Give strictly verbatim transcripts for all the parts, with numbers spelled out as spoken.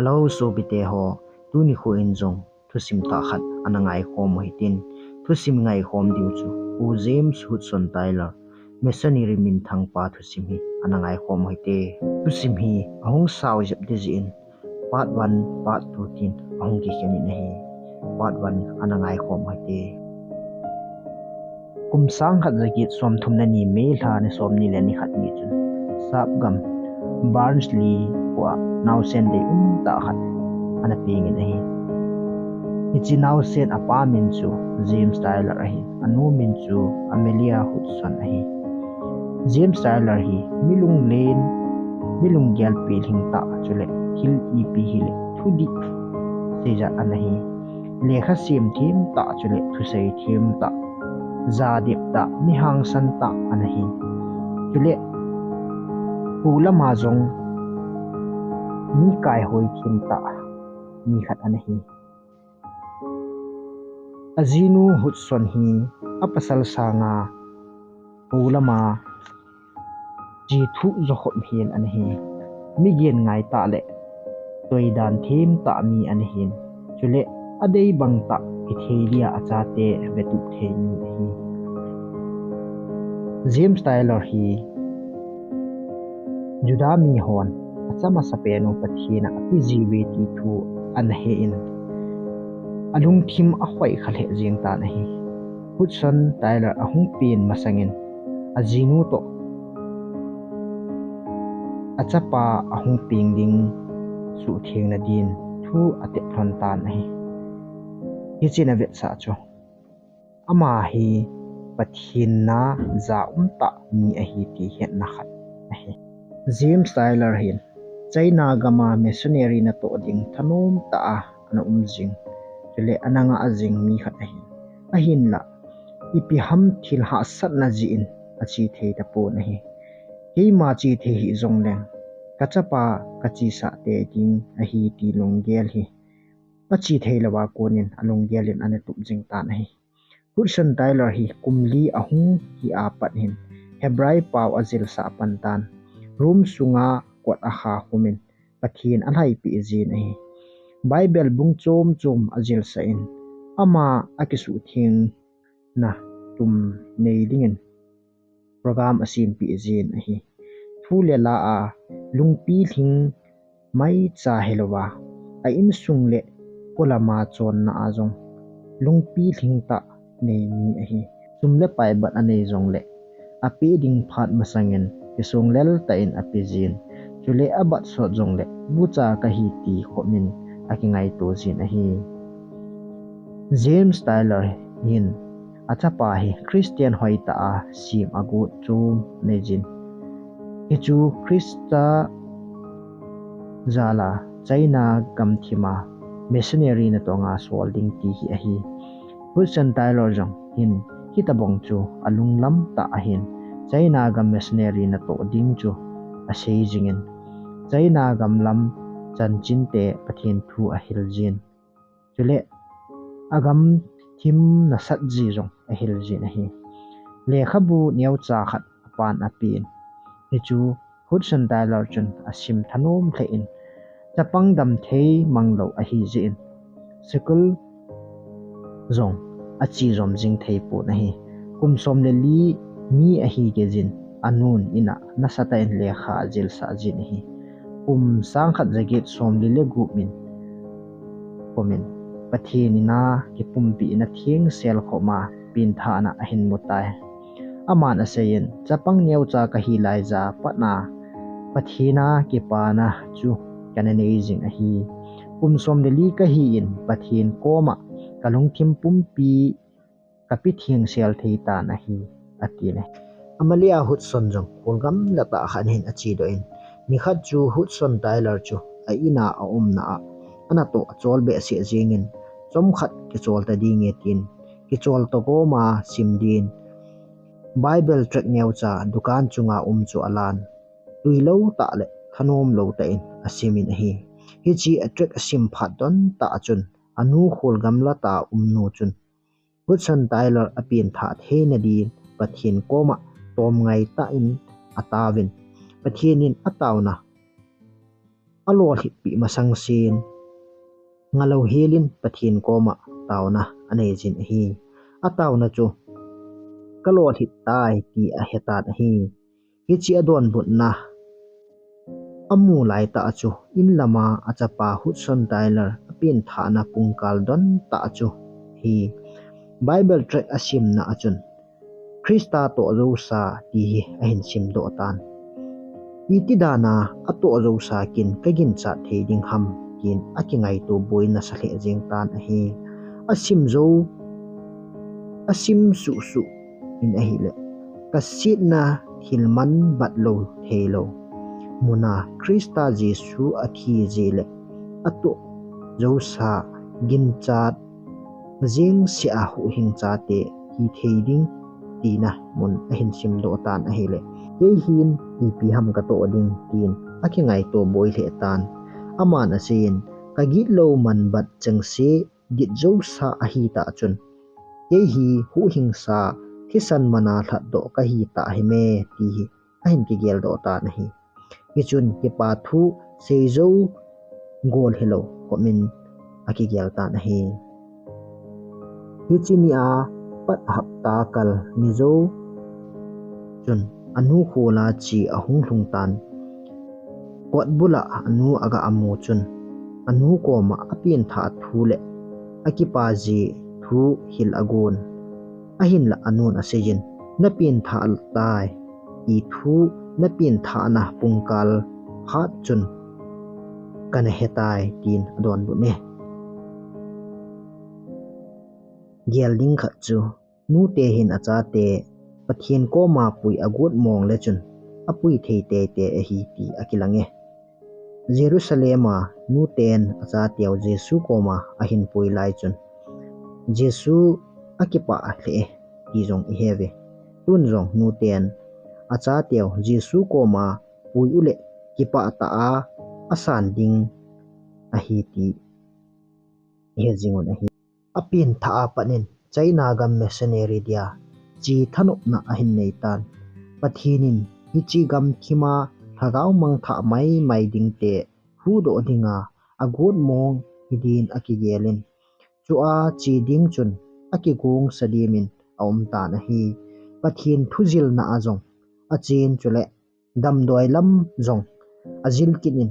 Hello sopite ho, tuni kho in jong thusim thah khat ana ngaikhom u hitin, thusim ngaikhom diu chu Pu James Hudson Taylor, missionary minthang pa thusim hi ana ngaikhom u hite. Thusim hi ahung sao jep ding jeh in part one, part two tin ahung kikhen in ahi. Part one ana ngaikhom u hite. Kum sang khat jaget somthum le ni May lha ni somni le ni khat ni chun Sap gam Barnsley khoa naosen dei umtah khat ana peng in ahi. Hiche naosen apa min chu James Taylor ahi, anu min chu Amelia Hudson ahi. James Taylor hi mi lunglen, mi lunggel pilhing tah chule thil ipi hile thudih seijat ana hi. Lekha semthem tah chule thusei them tah, jadep tah, mi hangsan tah ana hi. Chule kho lama jong mi kaihoi them tah mi khat ana hi. Ajinu Hudson hi apasal sanga kho lama chethuh jokhom hel ana hi. Mi genngai tah le toidan them tah mi ana hin, chule adei bang tah hithei dia achate vetup thei mi ahi. James Taylor hi Juda mihon acha masapen u Pathen a apeh jiuve ti thu ana he in, alungthim ahoikha lheh jeng tan ahi. Hudson Taylor ahung pen masangin ajinu toh achapa ahung peng ding suhthengna din thu atep lhon tan ahi. Hichun avetsah chu ama hi Pathen na ja umtah mi ahi ti hetna khat ahi. James Taylor hin China gama missionary natoh ding thanom tah a ana um jing, chule ana ngah jing mi khat ahi. Ahinlah ipi ham thil hahsatna jeh in ache thei tapon ahi. Keima che thei hih jongleng kachapa kachesah tei ding ahi ti lunggel hi ache thei louva konin alunggel in ana tup jing tan ahi. Hudson Taylor hi kum li ahung hi apat hin Hebrai pao ajilsah pan tan, room sunga kot akha khum in Pathen alhaipeh jin ahi. Bible bung chom chom ajilsah in ama akisuhthengna tum nei dingin program asempeh jin ahi. Thu le la a lungpi lhing maicha hilouva, a insung le polama chonna a jong lungpi lhing tah nei mi ahi. Sum le pai bat anei jongle apeh ding phat masangin kisonglel tah in ape jin, chule abat sot jongle gucha kahi ti khomin akingaito jin ahi. James Taylor hin achapa hi Christian hoitah a sem agot chom nei jin, hichu Christa jal a China gamthim a missionary natong a sol ding ti hi ahi. Hudson Taylor jong hin hitobang chu alunglam tah ahin, China gam missionary natoh ding chu asei jingin, China gam lam chanchinte Pathen thu ahil jin, chule agamthim nasat ji jong ahil jin ahi. Lekhabu neocha khat apan apen, hichu Hudson Taylor chun asim thanom lheh in, chapang damthei manglou ahi jeh in, school jong ache jom jing thei pon ahi. Kum som le li mi ahi geijin, anun in a nasatah in lekha ajilsah jin ahi. Kum sang khat jaget som li le gup min komin Pathen in a kipumpina thengsel khoma penthahna ahin mutai. Aman aseiyin, chapang neocha kahi laija patna Pathen a kipana chu kana nei jing ahi. Kum som le li kahi in Pathen koma kalungthim pumpi kape thengsel thei tan ahi, atin ahi. Amelia Hudson jong kholgam latah khat hin achedoh in, nikhat chu Hudson Taylor chu a in a aumna a, anatoh achol behseh jengin, chomkhat kichol ta dinge tin, kichol togoma sim din Bible tract neocha dukan chunga um chu alan, tuilou tah le thanom lou tah in asimin ahi. Hiche a tract asim phat don tah chun, anu kholgam latah a umnu chun Hudson Taylor apenthah theina din Pathen koma tomngai tah in ataovin, Pathen in ataona alolhitpi masang sin, ngalou helin Pathen koma taona anei jin ahi. Ataona chu kalolhit tai ti ahetan ahi. Hiche adonbutna amu laitah chu inlama achapa Hudson Taylor apenthahna pungkal dontah chu hi Bible tract asimna achun Christa toh jousa ti hi ahin simdoh tan. Iti dana atoh jousa kin kaginchat thei ding ham tin akingaito boina sa lheh jeng tan ahi. Asim jou, asim suhsuh in ahileh, kasetna thil man bat lou theilou muna Christa Jesu athi jeh le atoh jousa ginchat jeng sea huhhing chate hithei ding tina mun ahin simdoh tan ahileh, kei hin ipi ham katoh ding tin akingaito boi lheh tan. Aman aseiyin, kagitlou man bat chengse dit jousa ahitah chun, kei hi huhhingsa thisan mana lhatdoh kahitah hime ti hi ahin kigeldoh tan ahi. Hichun kipa thu seijou gol hilou khomin akigel tan ahi. Hiche nia pat hapta kal nijou chun anu khola che ahung lhung tan. Kotbula anu aga amu chun anu koma apenthah thu le akipa ji thu hil agon. Ahinla anun aseiyin, napenthah tai, ti thu napenthahna pungkal phat chun kana hetai tin adonbut e. Gel ding khat chu nute hin achate Pathen koma pui agot mong le chun apui thei teitei ahi ti akilang e. Jerusalem a nuten achateu Jesu koma ahin pui lai chun Jesu akipah lheh e ti jong ihe uve. Tun jong nuten achateu Jesu koma pui uleh kipah tah a asan ding ahi ti ihe jing un ahi. Apenthah a pat in China gam missionary dia che thanopna ahin nei tan. Pathen in hiche gamthim a lhagao mangthah maimai dingte huhdoh dinga agot mong hidin akigelin, chua che ding chun akigong sa dimin aum tan ahi. Pathen thujilna a jong achen chule damdoi lam jong ajil kit in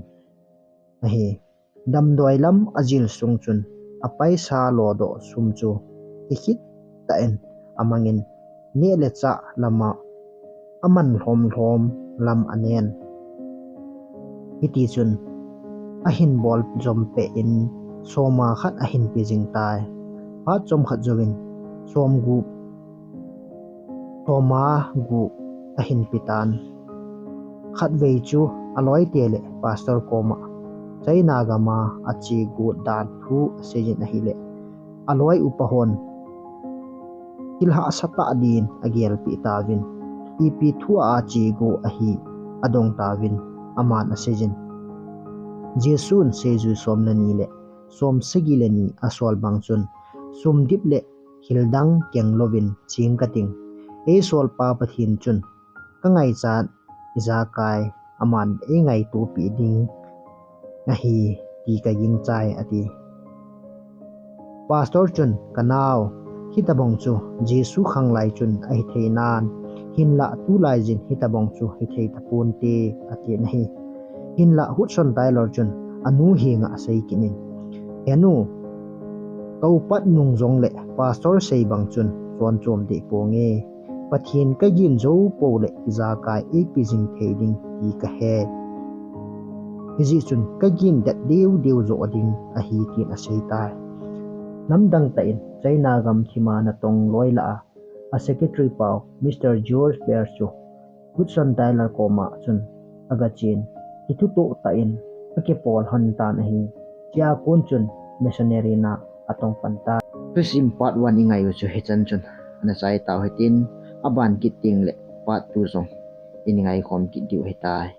ahi. Damdoi lam ajil sung chun apaisa lodoh sum chu kikhit tah in amangin neh le chah lama aman lhom lhom lam anen. Hitichun ahin bol jom peh in soma khat ahin pe jing tai. Phat chomkhat jouvin somgup, soma gup ahin pe tan. Khatvei chu aloite le pastor koma China gama ache got dan thu aseiyin ahileh, aloi upa hon thil hahsa tah din agelpeh tauvin, ipi thu a ache got ahi adong tauvin, aman aseiyin, Jesun seijui som le ni le som sagi le ni asol bang chun, sumdip le hildang keng louvin ching kating. Eisolpa Pathen chun kangaichat ijakai aman eingaitopi ding ahi ti kagingchai, ati. Pastor chun, kanao, hitobang chu Jesu khanglai chun ahithei nan, hinlah tulaijin hitobang chu hithei taponte, atin ahi. Hinlah Hudson Taylor chun anu henga asei kit in, henu, kaupat nung jongle pastor sei bang chun chonchom deh ponge. Pathen kagin jou pou le ijakai eipe jing thei ding ti kahe. Hijeh chun kagin det deu deu joh ding ahi, tin asei tai. Namdang tah in China gamthima natong loi lah a, a secretary pau Mister George Baer chu Hudson Taylor koma chun agachen, kithutoh tah in akipol lhon tan ahi. Chea kon chun missionary na atong pan tai. Thusim part one ingai u chu hichan chun ana chai tau hitin, aban kit teng le part two jong in ngai khom kit diu ahitai.